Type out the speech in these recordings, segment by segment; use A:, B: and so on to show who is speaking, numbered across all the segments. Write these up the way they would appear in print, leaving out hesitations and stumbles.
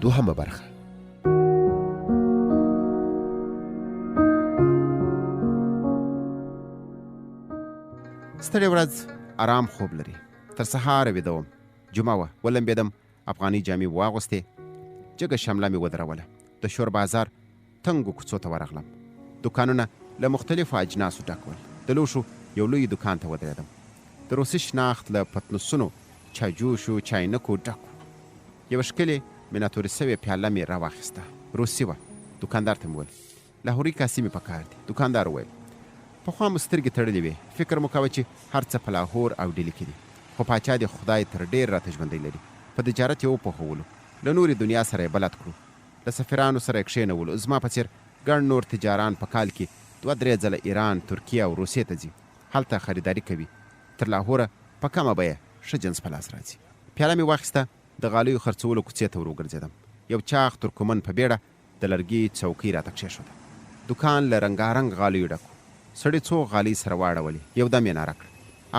A: دوهمه برخه.
B: ستړې ورځ ارام خوب لري. تر سهاره ویده وم. جمعه وه، ولمبېدم، افغاني جامې واغوستې، جګه شمله مې ودروله، د شور بازار تنګو کوڅو ته ورغلم. دوکانونه له مختلفو اجناسو ډک ول. د لوښو یو لوی دوکان ته ودرېدم. د روسي شناخت له پتنوسونو، چایجوشو، چاینکو ډک و. یوه ښکلې میناتوري شوې پیاله مې راواخیسته. روسي وه. دوکاندار ته مې وویل، لاهورۍ کاسې مې په کار دي. دوکاندار وویل، پخوا مو سترګې تړلې وې، فکر مو کاوه چې هر څه په لاهور او ډیلي کې دي. خو پاچا دې خدای تر ډېره راته ژوندی لري. په تجارت یې وپوهولو. له نورې دنیا سره یې بلد کړو. له سفیرانو سره یې کښېنولو. زما په څېر ګڼ نور تجاران په کال کې دوه درې ځله ایران، ترکیې او روسیې ته ځي. هلته خریداري کوي. تر لاهوره په کمه بیه ښه جنس په لاس راځي. پیاله مې واخیسته، د غالیو خرڅولو کوڅې ته وروګرځېدم. یو چاغ ترکمن په بېړه د لرګي څوکۍ راته کښېښوده. دوکان له رنګارنګ غالیو ډک و. سړي څو غالۍ سره واړولې، یو دم یې ناره کړه،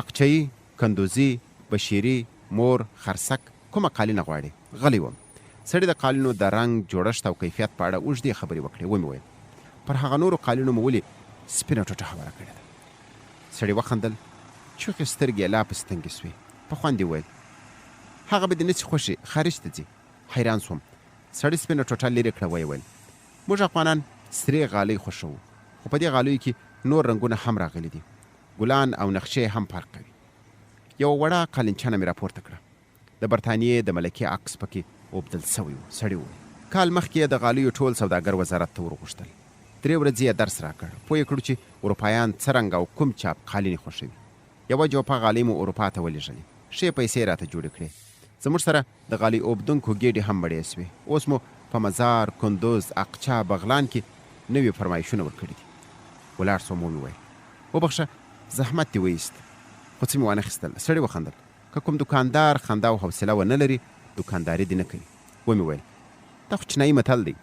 B: اقچهیي، کندوزي، بشیري، مور، خرسک، کومه قالینه غواړې؟ غلی وم. سړي د قالینو د رنګ، جوړښت او کیفیت په اړه اوږدې خبرې وکړې. ومې ویل، پر هغه نورو قالینو مو ولې سپینه ټوټه هواره کړې ده؟ سړي وخندل، چوخې سترګې یې لا پسې تنګې شوې. په خوند یې وویل، هغه به دې نه شي خوښې، خارج ته ځي. حیران شوم. سړي سپینه ټوټه لیرې کړه، ویې ویل، موږ افغانان سرې غالۍ خوښوو، خو په دې غالیو کې نور رنګونه هم راغلي دي. ګلان او نقشې یې هم فرق کوي. یوه وړه قالینچنه مې راپورته کړه. د برتانیې د ملکې عکس په کې اوبدل شوی و. سړي وویل. کال مخکې یې د غالیو ټول سوداګر وزارت ته وروغوښتل. درې ورځې یې درس راکړ. پوه یې کړو چې اروپایان څه رنګه او کوم چاپ قالینې خوښوي. یوه جوپه غالۍ مو اروپا ته ولېږلې. ښې پیسې یې راته جوړې کړې. زموږ سره د غالۍ اوبدونکو ګېډې هم مړې شوې. اوس مو په مزار، کندوز، اقچه، بغلان کې نوي فرمایشونه ورکړي دي. ولاړ شوم، ومې ویل. وبخښه، زحمت دې وایست، خو څه مې وانه خیستل. سړي وخندل. که کوم دوکاندار خندا او حوصله ونه لري، دوکانداري دې نه کوي. ومې ویل، دا خو چینايي متل دی.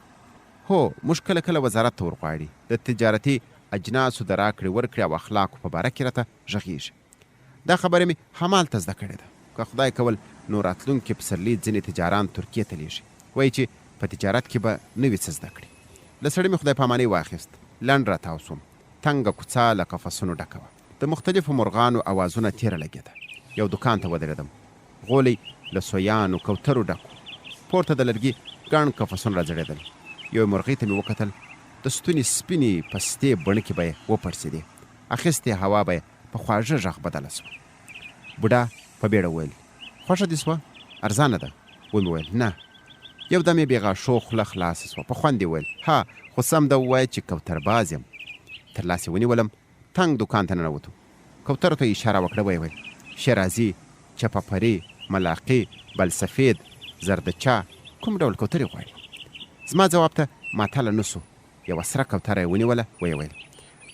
B: هو، موږ کله کله وزارت ته ورغواړي، د تجارتي اجناسو د راکړې ورکړې او اخلاقو په باره کې راته غږېږي. دا خبره مې همالته زده کړې ده. که خدای کول نو راتلونکي پسرلي ځینې تجاران ترکیې ته لېږي. وایي چې په تجارت کې به نوي څه زده کړي. له سړي مې خدای پاماني واخیست. لنډ راتاو شوم. تنګه کوڅه له قفسونو ډکه وه. د مختلفو مرغانو اوازونه تېره لګېده. یو دوکان ته ودرېدم. غولی له سویانو، کوترو ډک و. پورته د لرګي ګڼ قفسونه راځړېدل. یوې مرغۍ ته مې وکتل. د ستوني سپینې پستې بڼکې به یې وپړسېدې. اخیستې هوا به یې په خواږه غږ بدله شوه. بوډا په بېړه وویل، خوښه دې شوه؟ ارزانه ده. ومې ویل، نه. یو دم یې بې غاښو خوله خلاصه شوه، په خوند یې وویل، ها، خو سمده ووایه چې کوترباز یم. تر لاس یې ونیولم، تنګ دوکان ته ننوتو. کوترو ته یې اشاره وکړه، ویې ویل، شیرازي، چپه پري، ملاقي، بلسفید، زردچه، کوم ډول کوترې غواړې؟ زما ځواب ته ماتله نه شو، یوه سره کوتره یې ونیوله، ویې ویل،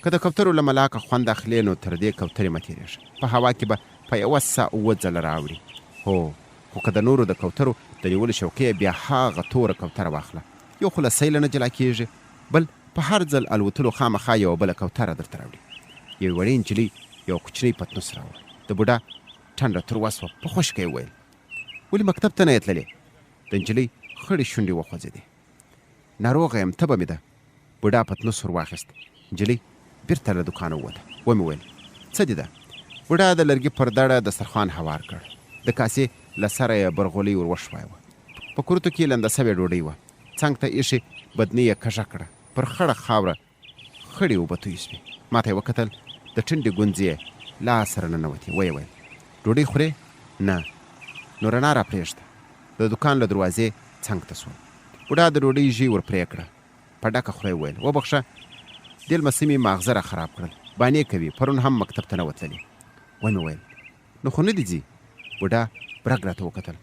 B: که د کوترو له ملاقه خوند اخلې نو تر دې کوترې مه تېرېږه، په هوا کې به په یوه ساه اووه ځله رااوړي. هو، خو که د نورو د کوترو د نیولو شوقي یې بیا هاغه توره کوتره واخله، یو خو له سیله نه جلا کېږي، بل په هر ځل الوتلو خامخا یوه بله کوتره درته راوړي. یوې وړې نجلۍ یو کوچنی پتنوس راوړ. د بوډا ټنډه تروه شوه، په خشکه یې وویل، ولې مکتب ته نه یې تللې؟ د نجلۍ خړې شونډې وخوځېدې. ناروغه یم، تبه مې ده. بوډا پتنوس ور واخیست. نجلۍ بیرته له دوکانه ووته. ومې ویل، څه دې ده؟ بوډا د لرګي پر دړه دسترخوان هوار کړ. د کاسې له سره یې برغولی ور وښویوه. په کورتو کې لنده شوې ډوډۍ وه. څنګ ته ایښې بدنۍ یې کږه کړه. پر خړه خاوره خړې اوبه تویې شوې. ماته یې وکتل، د ټنډې ګونځې یې لاس سره ننوتې. ویې ویل، ډوډۍ خورې؟ نه. نو رڼا راپرېږده. د دوکان له دروازې څنګ ته شوم. بوډا د ډوډۍ ژۍ ور پرې کړه. په ډکه خوله یې وویل، وبخښه، دې لمسي مې ماغزه را خراب کړل. بانې کوي، پرون هم مکتب ته نه وه تللې. ومې ویل، نو خو نه دې ځي؟ بوډا برګ راته وکتل.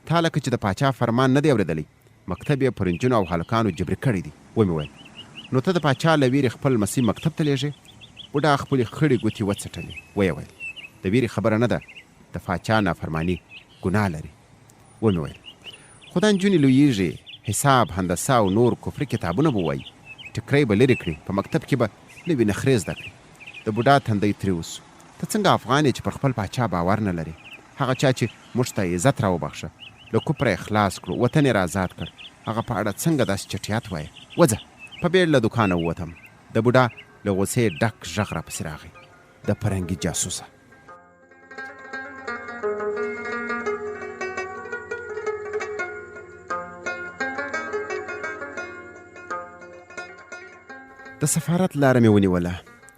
B: تا لکه چې د پاچا فرمان نه دی اورېدلی، مکتب یې پر نجونو او هلکانو جبري کړی دی. ومې ویل، نو ته د پاچا له وېرې خپل لمسی مکتب ته لېږې؟ بوډا خپلې خړې ګوتې وڅټلې، ویې ویل، د وېرې خبره نه ده، د پاچا نافرماني ګناه لري. ومې ویل، خو دا نجونې لویېږي، حساب، هندسه او نور کفري کتابونه به ووايي، ټیکری به لرې کړي، په مکتب کې به نوې نخرې زده کړي. د بوډا تندی تریو شو. ته څنګه افغان یې چې پر خپل پاچا باور نه لرې؟ هغه چا چې موږ ته عزت راوبخښه، له کوپره یې خلاص کړو، وطن یې را ازاد کړ، هغه په اړه څنګه داسې چټیات وایې؟ وځه! په بېړ له دوکانه ووتم، د بوډا له غوسې ډک غږ راپسې راغی، د پرنګي جاسوسه! د سفارت لاره مې ونیوله.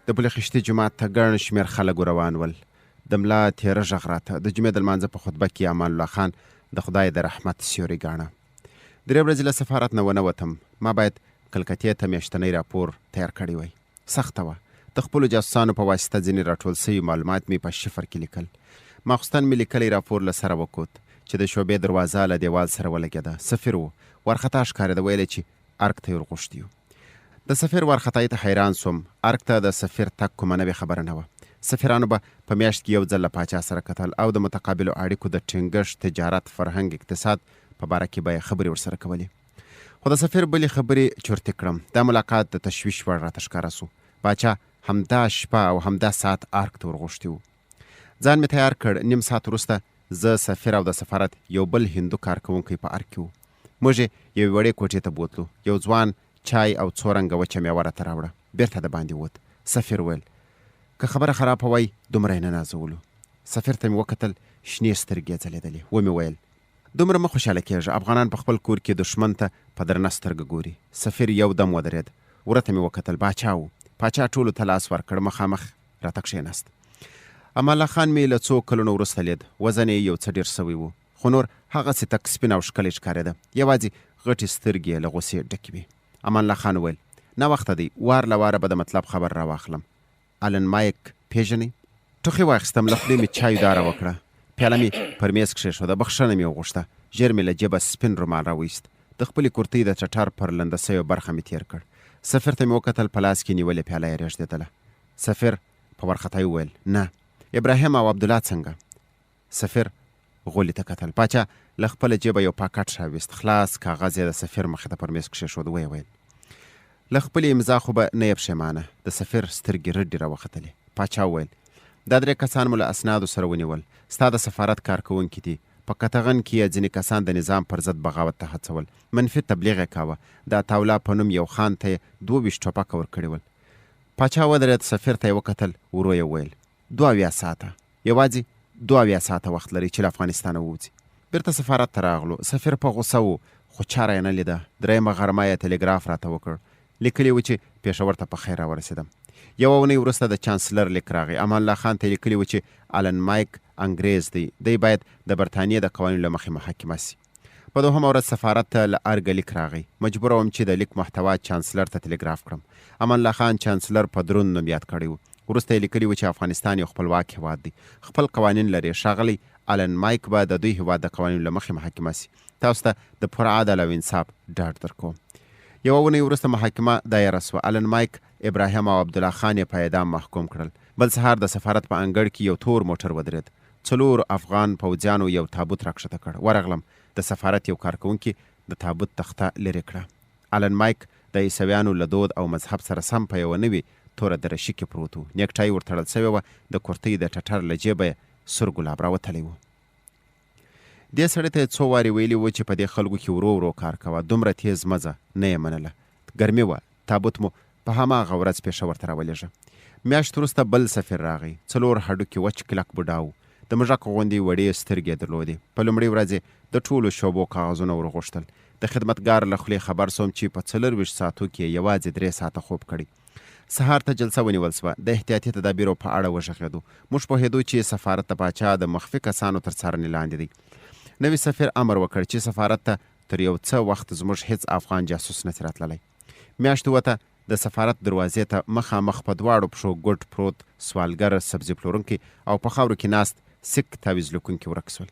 B: د پل خشتي جومات ته ګڼ شمېر خلک روان ول. د ملا تېره غږ راته د جمعې د لمانځه په خطبه کې امان الله خان د خدای د رحمت سیوری ګاڼه. درې ورځې له سفارت نه ونه وتم. ما باید کلکتې ته میاشتنی راپور تیار کړی وای. سخته وه. د خپلو جاسوسانو په واسطه ځینې راټول شوي معلومات مې په شفر کې لیکل. ماخوستن مې لیکلی راپور له سره وکوت چې د شعبې دروازه له دېوال سره ولګېده. سفیر و. وارخطا ښکارېده. ویل یې چې ارګ ته یې ورغوښتي یو. د سفیر وارخطایۍ ته حیران شوم. ارګ ته د سفیر تګ کومه نوې خبره نه وه. سفیرانو به په میاشت کې یو ځل له پاچا سره کتل او د متقابلو اړیکو د ټینګښت، تجارت، فرهنګ، اقتصاد په باره کې به یې خبرې ورسره کولې. خو د سفیر بلې خبرې چورتي کړم. دا ملاقات د تشویش وړ راته ښکاره شو. پاچا همدا شپه او همدا ساعت ارګ ته ورغوښتي وو. ځان مې تیار کړ. نیم ساعت وروسته زه، سفیر او د سفارت یو بل هندو کارکوونکی په ارګ کې وو. موږ یې یوې وړې کوټې ته بوتلو. یو ځوان چای او څو رنګه وچه مېوه راته راوړه. بېرته د باندې ووت. سفیر وویل، که خبره خرابه وای، دومره یې نه نازولو. سفیر ته مې وکتل، شنې سترګې یې ځلېدلې. ومې ویل. دومره مه خوشحاله کېږه، افغانان په خپل کور کې دښمن ته په درنه سترګه ګوري. سفیر یو دم ودرېد. وره ته مې وکتل، باچا و. پاچا ټولو ته لاس ورکړ، مخامخ راته کښېناست. امان الله خان مې له څو کلونو وروسته لید. وزن یې یو څه ډېر شوی و، خو نور هغسې تک سپین او ښکلی ښکارېده. یوازې غټې سترګې یې له غوسې ډکې وې. امان الله خان وویل، ناوخته دی، وار له واره به د مطلب خبره راواخلم. الن مایک پېژنئ؟ ټوخي واخیستم، له خولې مې چایو داره وکړه، پیاله مې پر مېز کښېښوده، بخښنه مې وغوښته، ژر مې له جېبه سپین رومال راوایست، د خپلې کورتۍ د ټټر پر لنده شوې برخه مې تېر کړ. سفیر ته مې وکتل، په لاس کې نیولې پیاله یې رېږدېدله. سفیر په وارخطایي وویل، نه. ابراهیم او عبدالله څنګه؟ سفیر غولي ته کتل. پاچا له خپله جېبه یو پاکټ راویست، خلاص کاغذ یې د سفیر مخې ته پر مېز کښېښود، ویې ویل، له خپلې امضا خو به نه یې پښېمانه. د سفیر سترګې رډې راوختلې. پاچا وویل، دا درې کسان مو له اسنادو سره ونیول، ستا د سفارت کارکوونکي دي. په قطغن کې یې ځینې کسان د نظام پر ضد بغاوت ته هڅول، منفي تبلیغ یې کاوه، د عطاالله په نوم یو خان ته یې 22 ټوپکه ورکړي ول. پاچا ودرېد، سفیر ته یې وکتل، ورو یې وویل، 72 ساعته، یوازې 72 ساعته وخت لرئ چې له افغانستانه ووځي. بېرته سفارت ته راغلو. سفیر په غوسه و، خو چاره یې نه لیده. درېیمه غرمه یې تلګراف راته وکړ. لیکلي و چې پېښور ته په خیر راورسېدم. یوه اونۍ وروسته د چانسلر لیک راغی. امان الله خان ته یې لیکلي و چې الن مایک انګرېز دی، دی باید د برتانیې د قوانینو له مخې محاکمه شي. په دوهمه ورځ سفارت ته له ارګه لیک راغی. مجبوره وم چې د لیک محتوا چانسلر ته تلګراف کړم. امان الله خان چانسلر په دروند نوم یاد کړی و. وروسته یې لیکلي و چې افغانستان یو خپلواک هېواد دی، خپل قوانین لري، ښاغلی الن مایک به د دوی هېواد د قوانینو له مخې محاکمه شي. تاسو ته د پوره عدل او انصاف ډاډ درکوم. یوه اونۍ وروسته محاکمه دایره شوه. الن مایک، ابراهیم او عبدالله خان یې په اعدام محکوم کړل. بل سهار د سفارت په انګړ کې یو تور موټر ودرېد. څلورو افغان پوځیانو یو تابوت راکښته کړ. ورغلم، د سفارت یو کارکوونکي د تابوت تخته لرې کړه. الن مایک د عیسویانو له دود او مذهب سره سم په یوه نوې توره درشي کې پروت و. نیکټایي ور تړل شوې وه، د کورتۍ د ټټر له جېبه یې سور ګلاب راوتلی و. دې سړي ته یې څو وارې ویلي وو چې په دې خلکو کې ورو ورو کار کوه، دومره تېز مه ځه، نه یې منله. ګرمي وه، تابوت مو په هماغه ورځ پېښور ته راولېږه. میاشت وروسته بل سفیر راغی. څلور هډوکي وچ کلک بوډا و. د موږک غوندې وړې سترګې یې درلودې. په لومړۍ ورځ یې د ټولو شعبو کاغذونه وروغوښتل. د خدمتګار له خولې خبر شوم چې په 24 ساعتو کې یې یوازې درې ساعته خوب کړی. سهار ته جلسه ونیول شوه. د احتیاطي تدابیرو په اړه وغږېدو. موږ پوهېدو چې سفارت د پاچا د مخفي کسانو تر څارنې لاندې دی. نوي سفیر امر وکړ چې سفارت ته تر یو څه وخت زموږ هېڅ افغان جاسوس نه شي راتللی. میاشت ووته، د سفارت دروازې ته مخامخ په دواړو پښو ګوډ پروت سوالګر، سبزي پلورونکی او په خاورو کې ناست سیک تاویز لیکونکي ورک شول.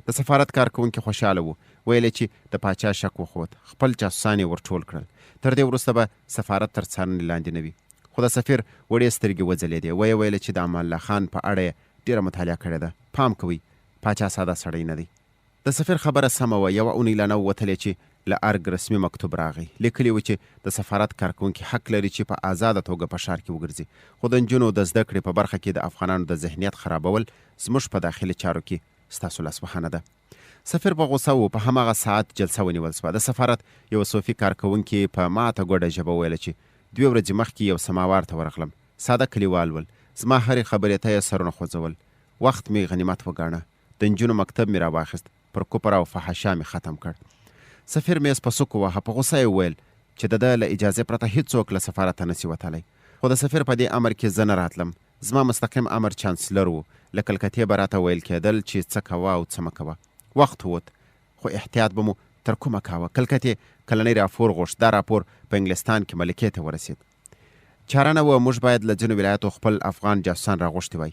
B: د سفارت کارکوونکي خوشاله وو، ویل یې چې د پاچا شک وخوت، خپل جاسوسان یې ورټول کړل. تر دې وروسته به سفارت تر څارنې لاندې نه وي. خو د سفیر وړې سترګې وځلېدې، ویې ویل چې د امان الله خان په اړه یې ډېره مطالعه کړې ده، پام کوئ، پاچا ساده سړی نه دی. د سفیر خبره سمه وه، یوه اونۍ لا نه وه وتلې چې له ارګ رسمي مکتوب راغی. لیکلي و چې د سفارت کارکوونکي حق لري چې په ازاده توګه په ښار کې وګرځي، خو د نجونو د زده کړې په برخه کې د افغانانو د ذهنیت خرابول زموږ په داخلي چارو کې ستاسو لاسوهنه ده. سفیر په غوسه و، په هماغه ساعت جلسه ونیول شوه. د سفارت یوه صوفي کارکوونکي په ماته ګوډه ژبه وویل چې دوې ورځې مخکې یو سماوار ته ورغلم. ساده کلیوال ول. زما هرې خبرې ته یې سرونه خوځول. وخت مې غنیمت وګاڼه. د نجونو مکتب مې راواخیست. پر کفر او فحشا مې ختم کړ. سفیر مېز په سوک وواهه، په غوسه یې وویل چې د ده له اجازې پرته هیڅوک له سفارته نه شي وتلی. خو د سفیر په دې امر کې زه نه راتلم. زما مستقیم امر چانسلر و، له کلکتې به راته ویل کېدل چې څه کوه او څه مه کوه. وخت ووت، خو احتیاط به مو تر کومه کاوه. کلکتې کلنی راپور غوښت، دا راپور په انګلستان کې ملکې ته ورسېد. چاره نه وه، موږ باید له ځینو ولایاتو خپل افغان جاسوسان راغوښتي وای.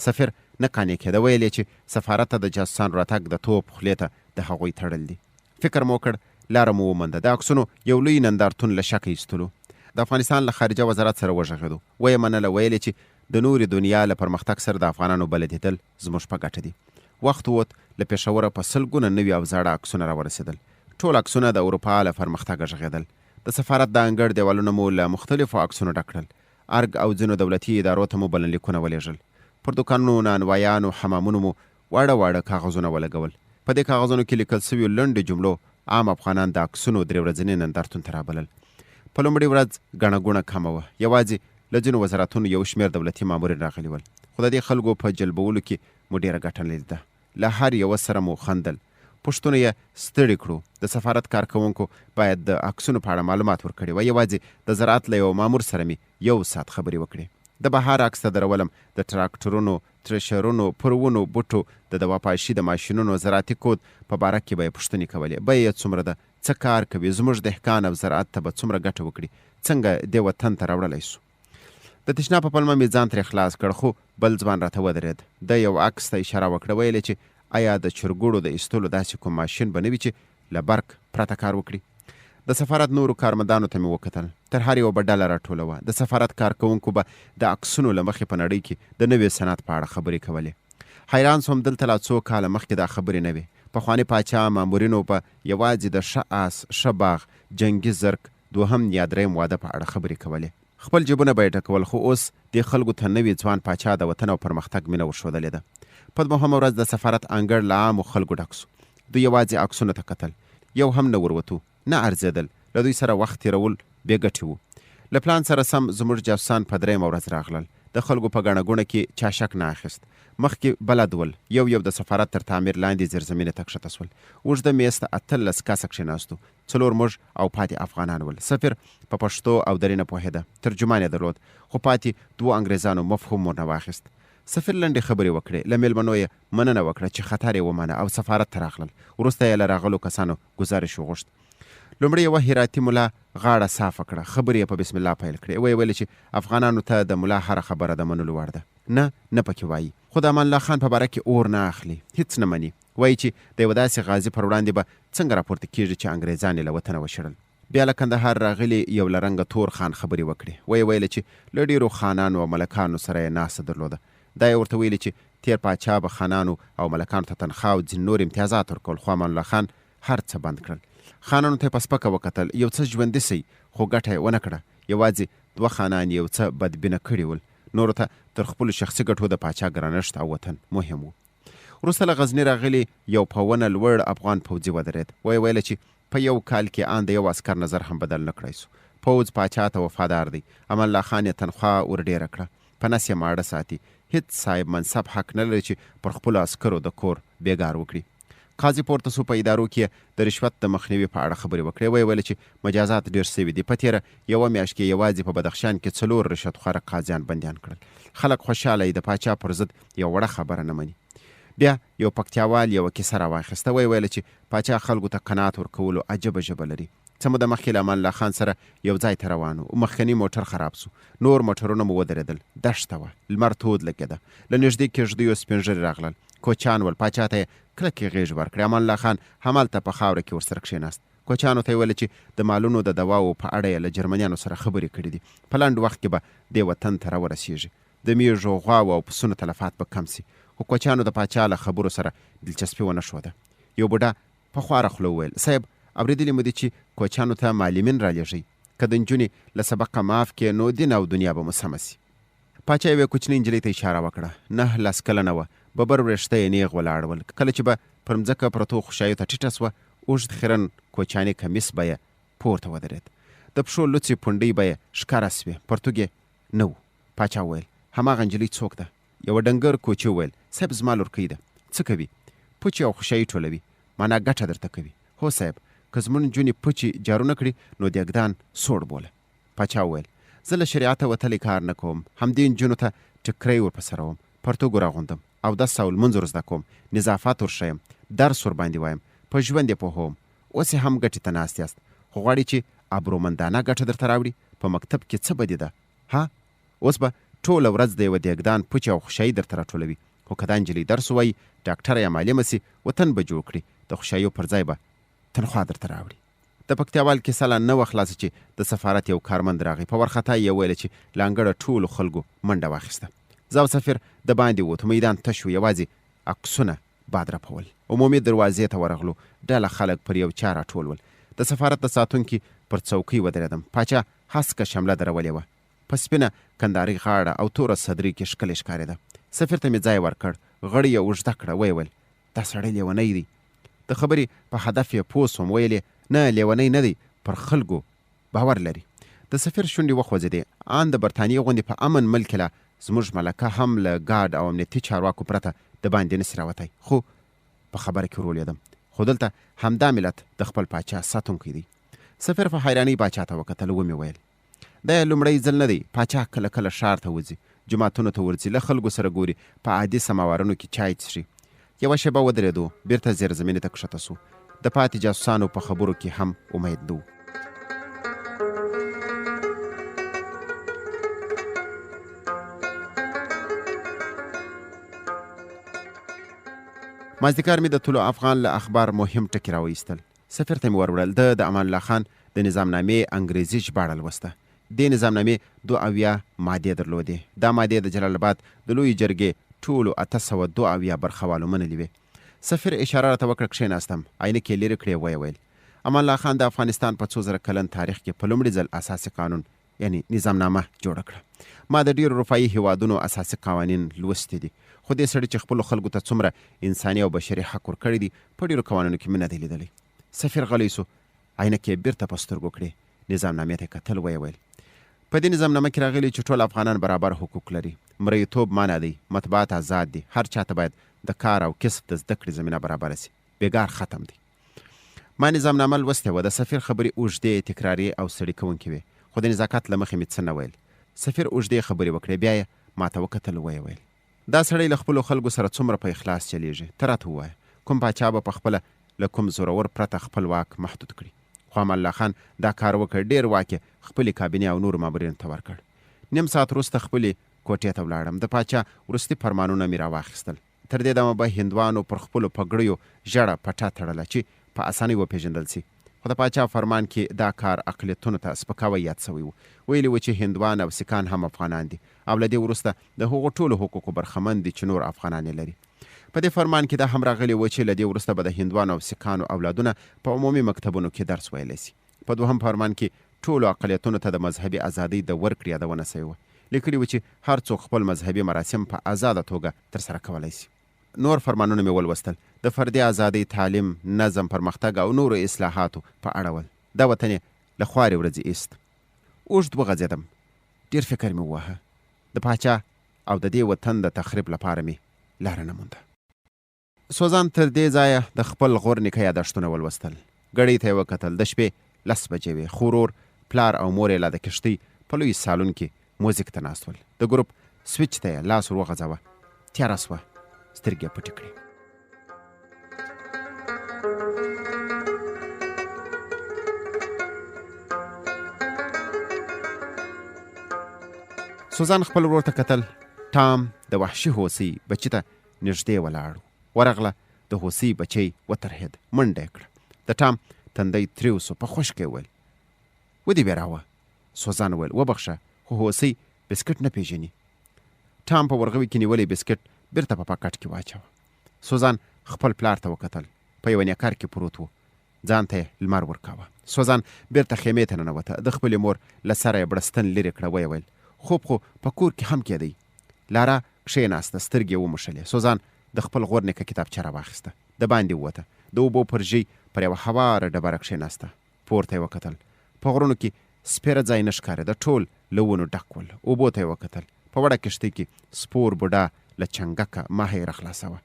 B: سفیر نه قانع کېده، ویل یې چې سفارت ته د جاسوسانو راتګ د توپ خولې ته د هغوی تړل دي. فکر مو وکړ، لاره مو ومونده، د عکسونو یو لوی نندارتون له شکه ایستلو. د افغانستان له خارجه وزارت سره وغږېدو، ویې منله، ویل یې چې د نورې دنیا له پرمختګ سره د افغانانو بلدېدل زموږ په ګټه دي. وخت ووت، له پېښوره په سلګونه نوي او زاړه عکسونه راورسېدل. ټول عکسونه د اروپا له پرمختګه غږېدل. د سفارت د انګړ دېوالونه مو له مختلفو عکسونو ډک کړل. ارګ او ځینو دولتي ادارو ته مو بلنلیکونه ولېږل. پر دوکانونو، نانوایانو، حمامونو مو واړه واړه کاغذونه ولګول. په دې کاغذونو کې لیکل شویو لنډو جملو عام افغانان د عکسونو درې ورځني نندارتون ته رابلل. په لومړۍ ورځ ګڼه ګوڼه کمه وه. یوازې له ځینو وزارتونو یو شمېر دولتي مامورین راغلي ول. خو د دې خلکو په جلبولو کې مو ډېره ګټه نه لیده. له هر یوه سره مو خندل. پوښتنو یې ستړي کړو. د سفارت کارکوونکو باید د عکسونو په اړه معلومات ورکړي وای. یوازې د زراعت له یوه مامور سره مې یو ساعت خبرې وکړې. د بهار عکس ته درولم، د ټراکټرونو، تریشرونو، پر ونو، بوټو، د دواپاشي د ماشینونو، زراعتي کود په باره کې به یې پوښتنې کولې. بیه یې څومره ده؟ څه کار کوي؟ زموږ دهقان او زراعت ته به څومره ګټه وکړي؟ څنګه دې وطن ته راوړلی شو؟ د تشناب په پلمه مې ځان ترې خلاص کړ، خو بل ځوان راته ودرېد. ده یو عکس ته اشاره وکړه، ویل یې چې ایا د چرګوړو د ایستلو داسې کوم ماشین به نه وي چې له برق پرته کار وکړي؟ د سفارت نورو کارمندانو ته مې وکتل. تر هر یوه به ډله راټوله وه. د سفارت کارکوونکو به د عکسونو له مخې په نړۍ کې د نوي صنعت په اړه خبرې کولې. حیران شوم، دلته لا څو کاله مخکې دا خبرې نه وې. پخواني پاچا مامورینو به یوازې د ښه آس، ښه باغ، جنګي زرک، دوهم یا دریم واده په اړه خبرې کولې. خپل جېبونه به یې ډکول، خو اوس دې خلکو ته نوي ځوان پاچا د وطن او پرمختګ مینه ورښودلې ده. په دوهمه ورځ د سفارت انګړ له عامو خلکو ډک شو. دوی یوازې عکسونو ته کتل. یو هم نه وروتو، نه ارزېدل. له دوی سره وخت تېرول بې ګټې وو. له پلان سره سم زموږ جاسوسان په درېیمه ورځ راغلل. د خلکو په ګڼه ګوڼه کې چا شک نه اخیست. مخکې بلد ول. یو یو د سفارت تر تعمیر لاندې زیرزمینې ته کښته شول. اوږده مېز ته 18 کسه کښېناستو. څلور موږ او پاتې افغانان ول. سفیر په پښتو او دري نه پوهېده، ترجمان یې درلود، خو پاتې دوو انګرېزانو مفهوم ورنه واخیست. سفیر لنډې خبرې وکړې، له مېلمنو یې مننه وکړه چې خطر یې ومانه او سفارت ته راغلل. وروسته یې له راغلو کسانو ګزارش وغوښت. لومړی یوه هراتي ملا غاړه صافه کړه، خبرې یې په بسم الله پیل کړې، ویې ویل چې افغانانو ته د ملا هره خبره د منلو وړ ده. نه، نه پکې وايي. خو د امان الله خان په باره کې اور نه اخلي، هېڅ نه مني. وايي چې د یوه داسې غازي پر وړاندې به څنګه راپورته کېږي چې انګرېزان یې له وطنه وشړل. بیا له کندهار راغلي یو له رنګه تور خان خبرې وکړې. ویې ویل چې له ډېرو خانانو او ملکانو سره یې ناسته درلوده. دا یې ورته ویلي چې تېر پاچا به خانانو او ملکانو ته تنخوا او ځینې نور امتیازات ورکول، خو امان الله خان هر څه بند کړل. خانانو ته یې په سپکه وکتل، یو څه ژوندي شئ، خو ګټه یې ونه کړه. یوازې دوه خانان یې یو څه بدبینه کړي ول. نورو ته تر خپلو شخصي ګټو د پاچا ګرانښت او وطن مهم و. وروسته له غزني راغلي یو په ونه لوړ افغان پوځي ودرېد. ویې ویل چې په یو کال کې آن د یو عسکر نظر هم بدل نه کړای شو. پوځ پاچا ته وفادار دی. امان الله خان یې تنخوا ور ډېره کړه. په نس یې ماړه ساتي. هیڅ صاحب منصب حق نه لري چې پر خپلو عسکرو د کور بېګار وکړي. قاضي پورته شو، په ادارو کې یې د رشوت د مخنیوي په اړه خبرې وکړې. ویې ویل چې مجازات ډېر شوي دي. په تېره یوه میاشت کې یوازې په بدخشان کې څلور رشوتخواره قاضیان بندیان کړل. خلک خوشحاله دي، د پاچا پر ضد یوه وړه خبره نه مني. بیا یو پکتیاوال یوه کیسه راواخیسته، ویې ویل چې پاچا خلکو ته قناعت ورکولو عجبه ژبه لري. څه موده مخکې له امان الله خان سره یو ځای ته روان وو. مخکنی موټر خراب شو. نور موټرونه مو ودرېدل. دښته وه. لمر تود لګېده. له نږدې کېږدیو سپین ږیري راغلل. کوچیان ول. پاچا ته یې کلکې غېږې ورکړې. امان الله خان همالته په خاوره کې ورسره کښېناست. کوچیانو ته یې ویل چې د مالونو د دواوو په اړه یې له جرمنیانو سره خبرې کړې دي. په لنډ وخت کې به دې وطن ته راورسېږي. د مېږو، غواوو او پسونو تلفات به کم شي. خو کوچیانو د پاچا له خبرو سره دلچسپي ونه ښوده. یو بوډا په خواره خوله وویل، صیب! اورېدلي مو دي چې کوچیانو ته معلمین رالېږئ. که د نجونې له سبقه معاف کړې نو دین او دنیا به مو سمه شي. پاچا یوې کوچنۍ نجلۍ ته اشاره وکړه. نه لس کلنه وه. ببر وریښته یې نیغ ولاړ ول. کله چې به پر مځکه پرتو خوشایو ته ټیټه شوه، اوږد خیرن کوچیانی کمیس به یې پورته ودرېد. د پښو لوڅې پونډۍ به یې ښکاره شوې، پرتوګ یې نه و. پاچا وویل، هماغه نجلۍ څوک ده؟ یوه ډنګر کوچي وویل، صاحب زما لورکۍ ده. څه کوي؟ پوچې او خوشایي ټولوي. مانا ګټه درته کوي. هو صاحب، که زموږ نجونې پوچې جارو نه کړي، نو دېګدان سوړ بوله. پاچا وویل، زه له شریعته وتلی کار نه کوم، همدې نجونو ته ټیکری ور په سروم، پرتوګ ور اغوندم، اودس او لمونځ ور زده کوم، نظافت ور ښیم، درس ورباندې وایم، په ژوند یې پوهوم. اوس یې هم ګټې ته ناست یاست، خو غواړي چې ابرومندانه ګټه درته راوړي، په مکتب کې څه بدي ده؟ ها؟ اوس به ټوله ورځ د یوه دېګدان پوچې او خوشایي درته راټولوي، خو که دا نجلۍ درس ووايي، ډاکټره یا معلمه شي، وطن به جوړ کړي، د خوشایو پر ځای به تنخوا درته راوړي. د پکتیاوال کیسه لا نه وه خلاصه چې د سفارت یو کارمند راغی، په وارخطا یې وویل چې له انګړه ټولو خلکو منډه واخیسته. زه او سفیر د باندې ووتو، میدان تش و، یوازې عکسونه باد رپول. عمومي دروازې ته ورغلو، ډله خلک پر یو چا راټول ول. د سفارت د ساتونکي پر څوکۍ ودرېدم، پاچا هسکه شمله درولې وه، په سپینه کندارۍ غاړه او توره صدرۍ کې ښکلی ښکارېده. سفیر ته مې ځای ورکړ، غړۍ یې اوږده کړه، ویې ویل، دا سړی لېونی دی. د خبرې په هدف یې پوه شوم، ویل یې، نه، لېونی نه دی، پر خلکو باور لري. د سفیر شونډې وخوځېدې، آن د برتانیې غوندې په امن ملک کې لا زموږ ملکه هم له ګارډ او امنیتي چارواکو پرته د باندې نه شي راوتی، خو په خبره کې ورولوېدم، خو دلته همدا ملت د خپل پاچا ساتونکی دی. سفیر په حیرانۍ پاچا ته وکتل، ومې ویل. دا یې لومړی ځل نه دی، پاچا کله کله ښار ته وځي، جوماتونو ته ورځي، له خلکو سره ګوري، په عادي سماوارونو کې چای څښي. یوه شېبه ودرېدو، بېرته زېرزمینې ته کښته شو. د پاتې جاسوسانو په خبرو کې هم امید نه و. مازدیګر مې د طلوع افغان له اخبار مهم ټکي راوایستل. سفیر ته مې وروړل. ده د امان الله خان د نظامنامې انګرېزي ژباړه لوسته. دې نظامنامې 72 مادې درلودې. دا مادې د جلال اباد د لویې جرګې ټولو 872 برخوالو منلې وې. سفیر اشاره راته وکړه، کښېناستم. عینکې یې لیرې کړې، ویې ویل، امان الله خان د افغانستان په څو زره کلن تاریخ کې په لومړي ځل اساسي قانون یعنی نظامنامه جوړه کړه. ما د ډېرو اروپايي هېوادونو اساسي قوانین لوستي دي، خو دې سړي چې خپلو خلکو ته څومره انساني او بشري حق ورکړی دی، په ډېرو قوانینو کې مې نه دی لیدلی. سفیر غلی شو، عینکې یې بېرته په سترګو کړې، نظامنامې ته یې کتل، ویې ویل، په دې نظامنامه کې راغلي چې ټول افغانان برابر حقوق لري، مرییتوب منع دی، مطبوعات ازاد دي، هر چا ته باید د کار او کسب د زده کړې زمینه برابره شي، بېګار ختم دی. ما نظامنامه لوستې وه، د سفیر خبرې اوږدې، تکراري او ستړي کوونکې وې، خو د نزاکت له مخې مې څه نه ویل. سفیر اوږدې خبرې وکړې، بیا یې ماته وکتل، ویې ویل. دا سړی له خپلو خلکو سره څومره په اخلاص چلېږي، ته راته ووایه، کوم پاچا به په خپله له کوم زورور پرته خپل واک محدود کړي؟ خو امان الله خان دا کار وکړ، ډېر واک یې خپلې کابینې او نورو مامورینو ته ورکړ. نیم ساعت وروسته خپلې کوټې ته ولاړم، د پاچا وروستي فرمانونه مې راواخیستل. تر دې دمه به هندوانو پر خپلو پګړیو ژړه پټه تړله چې په اسانۍ وپېژندل شي، خو د پاچا فرمان کې دا کار اقلیتونو ته سپکاوی یاد شوی و. ویلي و چې هندوان او سیکان هم افغانان دي او له دې وروسته د هغو ټولو حقوقو برخمن دي چې نور افغانان یې لري. په دې فرمان کې دا هم راغلي و چې له دې وروسته به د هندوانو او سیکانو اولادونه په عمومي مکتبونو کې درس ویلی شي. په دوهم فرمان کې ټولو اقلیتونو ته د مذهبي ازادۍ د ورکړې یادونه شوې وه. لیکلي و چې هر څوک خپل مذهبي مراسم په ازاده توګه ترسره کولای شي. نور فرمانونه مې ولوستل، د فردي ازادۍ، تعلیم، نظم، پرمختګ او نورو اصلاحاتو په اړه ول. دا وطن یې له خوارې ورځې ایست. اوږد وغځېدم، ډېر فکر مې وواهه. د پاچا او د دې وطن د تخریب لپاره مې لاره نه مونده. سوزان تر دې ځایه د خپل غور نیکه یادښتونه ولوستل. ګړۍ ته یې وکتل، د شپې لس بجې وې، خو ورور، پلار او مور یې لا د کښتۍ په لوی سالون کې موزیک ته ناست ول. د ګروپ سویچ ته یې لاس ور وغځاوه، تیاره شوه، سترګې یې پټې کړې. سوزان خپل ورور ته کتل، ټام د وحشي هوسۍ بچي ته نږدې ولاړ و. ورغله، د هوسۍ بچی وترهېد، منډه یې کړه. د ټام تندی تریو شو، په خشکه یې وویل، ودې وېراوه. سوزان وویل، وبخښه، خو هوسۍ بسکټ نه پېژني. ټام په ورغوي کې نیولی بسکټ بېرته په پاکټ کې واچاوه. سوزان خپل پلار ته وکتل، په یوه نیکر کې پروت و. ځان ته یې لمر ورکاوه. سوزان بېرته خیمې ته ننوته، د خپلې مور له سره یې بړستن لیرې کړه، ویې ویل، خوب خو په کور کې هم کېدی. لارا کښېناسته، سترګې یې وموښلې. سوزان د خپل غور نیکه کتابچه راواخیسته. دباندې ووته. د اوبو پر ژۍ پر یوه هواره ډبره کښېناسته. پورته یې وکتل. په غرونو کې سپېره ځای نه ښکارېده، ټول له ونو ډک ول. اوبو ته یې وکتل. په وړه کښتۍ کې سپور بوډا له چنګکه ماهی راخلاصوه.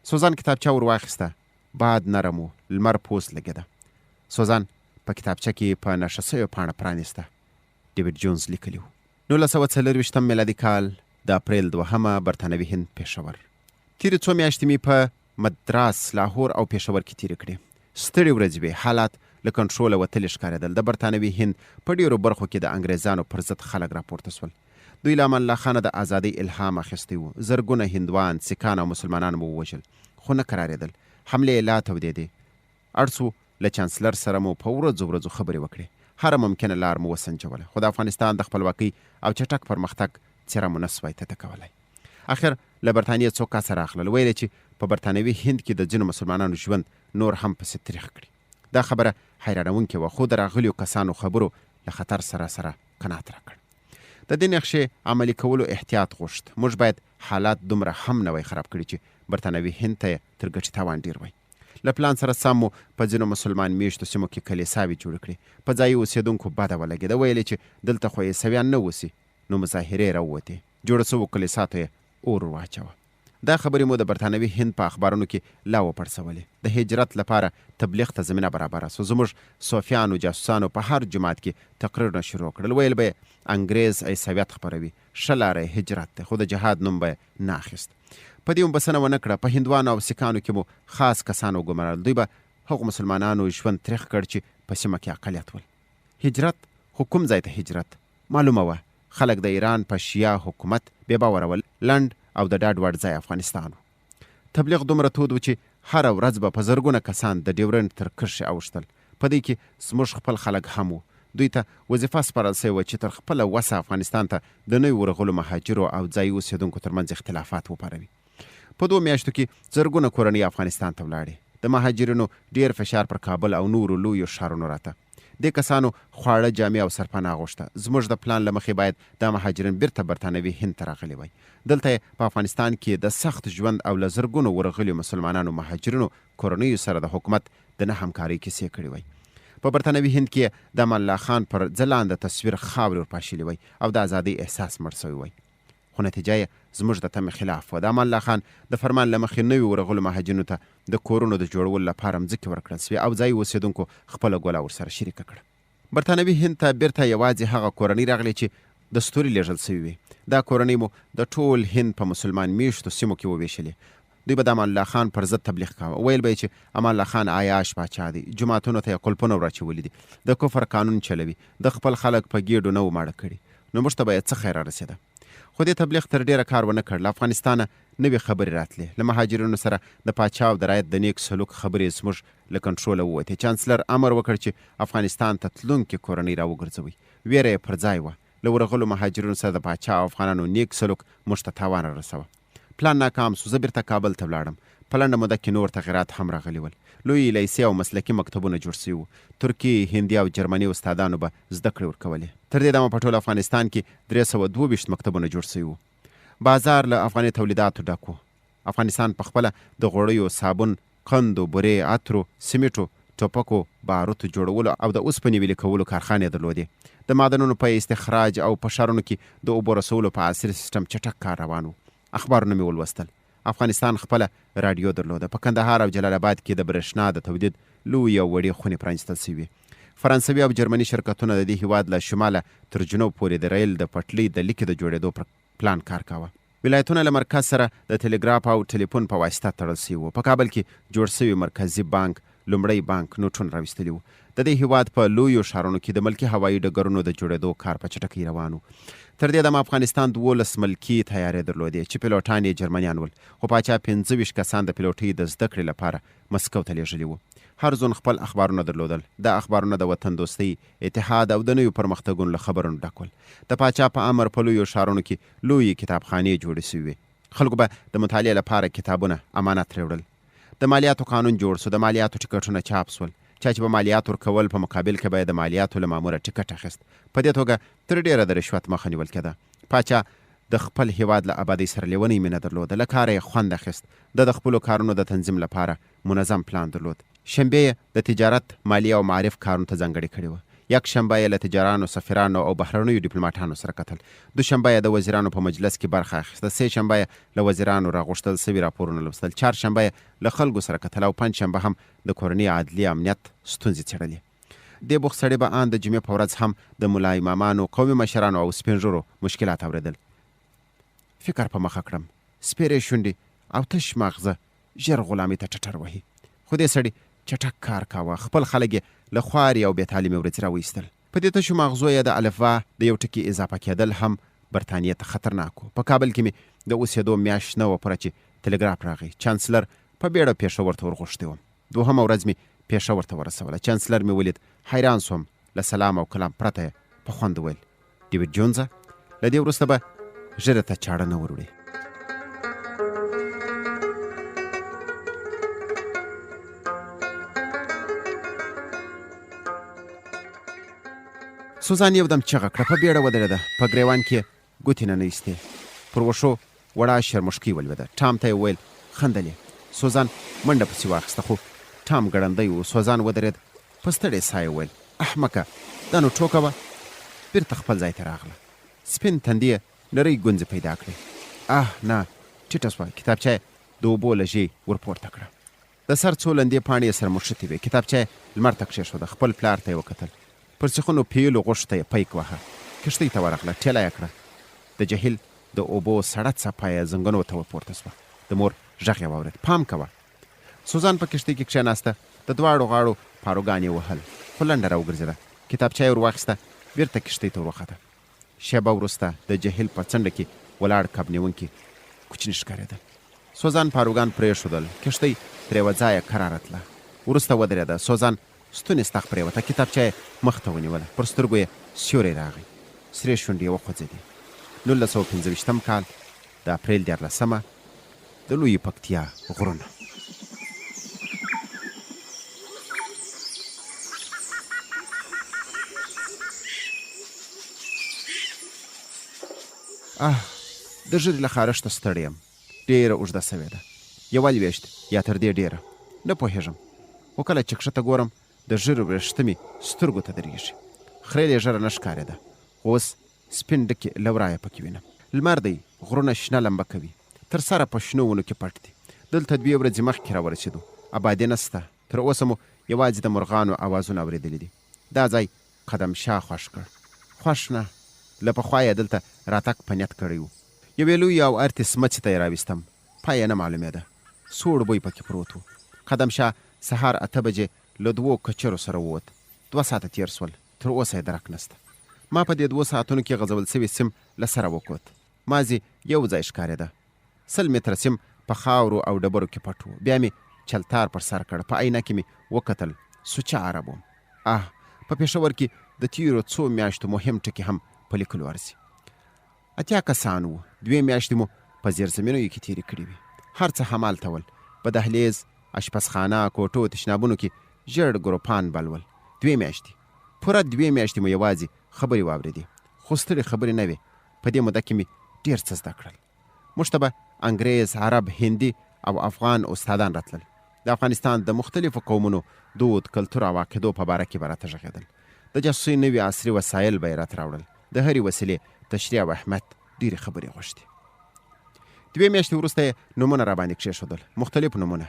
B: سوزان کتابچه ور واخیسته. باد نرم و، لمر پوست لګېده. سوزان په کتابچه کې په نښه شوې پاڼه پرانیسته. ډیویډ جونز لیکلي وو. 1924 میلادي کال د اپریل دوهمه، برتانوي هند، پېښور. تېرې څو میاشتې مې په مدراس، لاهور او پېښور کې تېرې کړې. ستړې ورځې وې، حالات له کنټروله وتلي ښکارېدل. د برتانوي هند په ډېرو برخو کې د انګرېزانو پر ضد خلک راپورته شول. دوی له امان الله خانه د ازادۍ الهام اخیستی و. زرګونه هندوان، سیکان او مسلمانان مو ووژل، خو نه کرارېدل. حملې یې لا تودېدې. اړ شوو له چانسلر سره مو په ورځو ورځو خبرې وکړې. هره ممکنه لار مو وسنجوله، خو د افغانستان د خپلواکۍ او چټک پرمختګ څېره مو نه شوای تته کولای. اخر له برتانیې څو کسه راغلل، ویل یې چې په برتانوي هند کې د ځینو مسلمانانو ژوند نور هم پسې تریخ کړي. دا خبره حیرانوونکې وه، خو د راغلیو کسانو خبرو له خطر سره سره قناعت راکړ. د دې نقشې عملي کولو احتیاط غوښت. موږ باید حالات دومره هم نه وای خراب کړي چې برتانوي هند ته یې تر ګټې تاوان ډېر وای. له پلان سره سم مو په ځینو مسلمان مېشتو سیمو کې کلیساوې جوړې کړې. په ځايي اوسېدونکو بده ولګېده، ویل یې چې دلته خو عیسویان نه اوسي، نو مظاهرې راووتې، جوړو شوو کلیسا ته یې اور ور واچوه. دا خبرې مو د برتانوي هند په اخبارونو کې لا وپړسولې. د هجرت لپاره تبلیغ ته زمینه برابره شوه. زموږ صوفیانو جاسوسانو په هر جومات کې تقریرونه شروع کړل. ویل به یې انګرېز عیسویت خپروي، ښه لاره یې هجرت دی، خو د جهاد نوم به یې نه اخیست. په دې مو بسنه ونه کړه، په هندوانو او سیکانو کې مو خاص کسان وګمارل، دوی به هغو مسلمانانو ژوند تریخ کړ چې په سیمه کې اقلیت ول. هجرت، خو کوم ځای ته هجرت؟ معلومه وه، خلک د ایران په شیعه حکومت بې باوره ول، لنډ او د ډاډ وړ ځای افغانستان و. تبلیغ دومره تود و چې هره ورځ به په زرګونه کسان د ډیورنډ تر کرښې اوښتل. په دوی کې زموږ خپل خلک هم وو. دوی ته وظیفه سپارل شوې وه چې تر خپله وسه افغانستان ته د نویو ورغلو مهاجرو او ځايي اوسېدونکو ترمنځ اختلافات وپاروي. په دوو میاشتو کې زرګونه کورنۍ افغانستان ته ولاړې. د مهاجرینو ډېر فشار پر کابل او نورو لویو ښارونو راته. دې کسانو خواړه، جامې او سرپناه غوښته. زموږ د پلان له مخې باید دا مهاجرین بیرته برتانوي هند ته راغلي وای. دلته یې په افغانستان کې د سخت ژوند او له زرګونو ورغلیو مسلمانانو مهاجرینو کورنیو سره د حکومت د نه همکارۍ کیسې کړې وای. په برتانوي هند کې یې د امان الله خان پر ځلانده تصویر خاورې ورپاشلې وای او د ازادۍ احساس مړ شوی وای. خو نتیجه یې زموږ د تمې خلاف وه. د امان الله خان د فرمان له مخې نویو ورغلو مهاجرینو ته د کورونو د جوړولو لپاره مځکې ورکړل شوې او ځايي اوسېدونکو خپله ګوله ورسره شریکه کړه. برتانوي هند ته بېرته یوازې هغه کورنۍ راغلې چې دستوري لېږل شوې وې. دا کورنۍ مو د ټول هند په مسلمان مېشتو سیمو کې ووېشلې. دوی به د امان الله خان پر ضد تبلیغ کاوه. ویل به یې چې امان الله خان عیاش پاچا دی، جوماتونو ته یې قلفونه ور اچولي دي، د کفر قانون چلوي، ده خپل خلک په ګېډو نه وو ماړه کړي، نو موږ ته به یې څه خیر رارسېده؟ خو دې تبلیغ تر ډېره کار ونه کړ. له افغانستانه نوې خبرې راتلې. له مهاجرینو سره د پاچا او د رعیت د نېک سلوک خبرې زموږ له کنټروله ووتې. چانسلر امر وکړ چې افغانستان ته تلونکې کورنۍ راوګرځوئ. وېره یې پر ځای وه. له ورغلو مهاجرینو سره د پاچا او افغانانو نېک سلوک موږ ته تاوان رارسوه. پلان ناکام شو، زه بیرته کابل ته ولاړم. په لنډه موده کې نور تغیرات هم راغلي ول. لویې لیسې او مسلکي مکتبونه جوړ شوي وو. ترکي، هندي او جرمني استادانو به زده کړې ورکولې. تر دې دمه په ټول افغانستان کې 322 مکتبونه جوړ شوي وو. بازار له افغاني تولیداتو ډک و. افغانستان په خپله د غوړیو، صابون، قندو، بورې، عطرو، سیمټو، ټوپکو، باروتو جوړولو او د اوسپنې ویلي کولو کارخانې درلودې. د معدنونو په استخراج او په ښارونو کې د اوبو رسولو په عصري سیسټم چټک کار روان و. اخبارونه مې ولوستل. افغانستان خپله راډیو درلوده. په کندهار او جلال اباد کې د برېښنا د تولید لویې او وړې خونې پرانیستل شوې وې. فرانسوي او جرمني شرکتونه د دې هېواد له شماله تر جنوب پورې د ریل د پټلۍ د لیکې د جوړېدو پر پلان کار کاوه. ولایتونه له مرکز سره د تلګراف او ټلیفون په واسطه تړل شوي وو. په کابل کې جوړ شوي مرکزي بانک لومړی بانک نوټونه راویستلي وو. د دې هېواد په لویو ښارونو کې د ملکي هوایي ډګرونو د جوړېدو کار په چټکۍ روان و. تر دې دمه افغانستان 12 ملکي طیارې درلودې چې پیلوټان یې جرمنیان ول، خو پاچا 25 کسان د پیلوټۍ د زده کړې لپاره مسکو ته لېږلي وو. هر زون خپل اخبارونه درلودل. دا اخبارونه د وطن دوستۍ، اتحاد او د نویو پرمختګونو له خبرونو ډک ول. د پاچا په امر په لویو ښارونو کې لویې کتابخانې جوړې شوې وې. خلکو به د مطالعې لپاره کتابونه امانت ترې وړل. د مالیاتو قانون جوړ شو، د مالیاتو ټکټونه چاپ شول. چا چې به مالیات ورکول، په مقابل کې به یې د مالیاتو له ماموره ټکټ اخیست. په دې توګه تر ډېره د رشوت مخه نیول کېده. پاچا د خپل هېواد له ابادۍ سره لېونۍ مینه درلوده، له کاره یې خوند اخیست. ده د خپلو کارونو د تنظیم لپاره منظم پلان درلود. شنبه یې د تجارت، مالیې او معارف کارونو ته ځانګړې کړې وه. یکشنبه یې له تجارانو، سفیرانو او بهرنیو ډیپلوماټانو سره کتل. دوشنبه یې د وزیرانو په مجلس کې برخه اخیسته. سې شنبه یې له وزیرانو راغوښتل شوي راپورونه لوستل. چهارشنبه یې له خلکو سره کتل او پنجشنبه هم د کورني عدلي امنیت ستونزې څېړلې. دې بوخت سړي به آن د جمعې په ورځ هم د ملا امامانو، قومي مشرانو او سپین ږیرو مشکلات اورېدل. فکر په مخه کړم، سپېرې شونډې او تش ماغزه ژر غلامۍ ته ټټر وهي. خو دې سړي چټک کار کاوه، خپل خلک یې له خوارې او بې تعلیمې ورځې راوایستل. په دې تشو ماغزو یې د الفبا د یو ټکي اضافه کېدل هم برتانیې ته خطرناک و. په کابل کې مې د اوسېدو میاشت نه وه پوره چې تلګراف راغی، چانسلر په بېړه پېښور ته ورغوښتی وم. دوهمه ورځ مې پېښور ته ورسوله. چانسلر مې ولید، حیران شوم، له سلام او کلام پرته یې په خوند وویل، ډیویډ جونزه، له دې وروسته به ږیره ته چاړه نه وروړې. سوزان یو دم چغه کړه، په بیړه ودرېده، په ګریوان کې ګوتې ننه ایستې، پر وښو وړه شرمښکۍ ولوېده. ټام ته یې وویل، خندل یې. سوزان منډه پسې واخیسته، خو ټام ګړندی و. سوزان ودرېد، په ستړې ساه یې وویل، احمقه! دا نو ټوکه وه؟ بیرته خپل ځای ته راغله. سپین تندي یې نرۍ ګونځې پیدا کړې. اه نه! ټیټه شوه، کتابچه یې د اوبو له ژۍ ورپورته کړه. د سر څو لندې پاڼې یې سره مښتې وې. کتابچه یې لمر ته کښېښوده. خپل پلار ته یې وکتل. پر سیخونو پېیلو غوښو ته یې پیک واهه. کښتۍ ته ورغله. ټېله یې کړه. د جهیل د اوبو سړه څپه یې زنګنو ته ورپورته شوه. د مور غږ یې واورېد. پام کوه! سوزان په کښتۍ کې کښېناسته. د دواړو غاړو پاروګان یې وهل. خو لنډه راوګرځېده. کتابچه یې ورواخیسته. بېرته کښتۍ ته وروخته. شېبه وروسته د جهیل په څنډه کې ولاړ کب نیونکي کوچني ښکارېدل. سوزان پاروګان پرېښودل. کښتۍ تر یوه ځایه کراره تله. وروسته ودرېده. سوزان ستوني ستغ پرېوته. کتابچه یې مخ ته ونیوله. پر سترګو یې سیوری راغی. سرې شونډې یې وخوځېدې. 1925 کال د اپرېل دیارلسمه د لویې پکتیا غرونه. اه د ږیرې له خارښته ستړی یم. ډېره اوږده شوې ده. یوه لوېشت یا تر دې ډېره. نه پوهېږم. خو کله چې کښته ګورم د ږیرې وېښته مې سترګو ته درېږي. خریلې ږیره نه ښکارېده. خو اوس سپین ډکي له ورایه پکې وینم. لمر دی، غرونه شنه لمبه کوي. تر سره په شنو ونو کې پټ دي. دلته دوې ورځې مخکې راورسېدو. ابادي نه شته. تر اوسه مو یوازې د مرغانو اوازونه اورېدلي دي. دا ځای قدم شاه خوښ کړ. خوښ نه، له پخوا یې دلته راتګ په نیت کړی و. یوې لویې او ارتې سمڅې ته یې راوستم. پای یې نه معلومېده. سوړ بوی پکې پروت و. قدم شاه سهار اته بجې له دوو کچرو سره ووت. دوه ساعته تېر شول. تر اوسه یې درک نشته. ما په دې دوو ساعتونو کې غځول شوی سیم له سره وکوت. مازې یو ځای ښکارېده. 100 متره سیم په خاورو او ډبرو کې پټ و. بیا مې چلتار پر سر کړ. په آینه کې مې وکتل. سوچه عرب وم. اه! په پېښور کې د تېرو څو میاشتو مهم ټکي هم په لیکلو ارزي. 80 کسان وو. دوې میاشتې مو په زیرزمینیو کې تېرې کړې وې. هر څه همالته ول. په دهلېز، اشپزخانه، کوټو، تشنابونو کې ژېړ ګروپان بل ول. دوې میاشتې. پوره دوې میاشتې مو یوازې خبرې واورېدې. خو ستړې خبرې نه وې. په دې موده کې مې ډېر څه زده کړل. موږ ته به انګرېز، عرب، هندي او افغان استادان راتلل. د افغانستان د مختلفو قومونو دود، کلتور او عقیدو په باره کې به راته غږېدل. د جاسوسۍ نوي عصري وسایل به یې راته راوړل. د هرې وسیلې تشریح او اهمیت ډېرې خبرې غوښتې. دوې میاشتې وروسته یې نومونه راباندې کښېښودل، مختلف نومونه،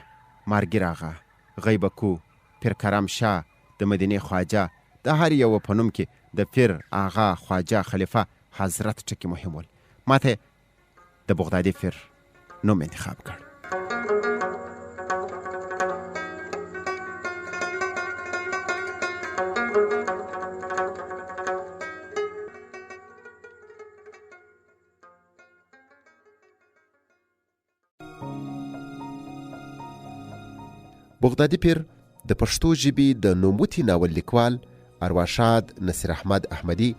B: مارګیر اغا، غیبکو، پیر کرم شاه، د مدینې خواجه، د هر یوه په نوم کې د پیر، اغا، خواجه، خلیفه، حضرت ټکي مهم ول. ماته یې د بغدادي پیر نوم انتخاب کړ.
A: بغدادي پیر د پښتو ژبې د نوموتي ناول لیکوال ارواښاد نصیر احمد احمدي.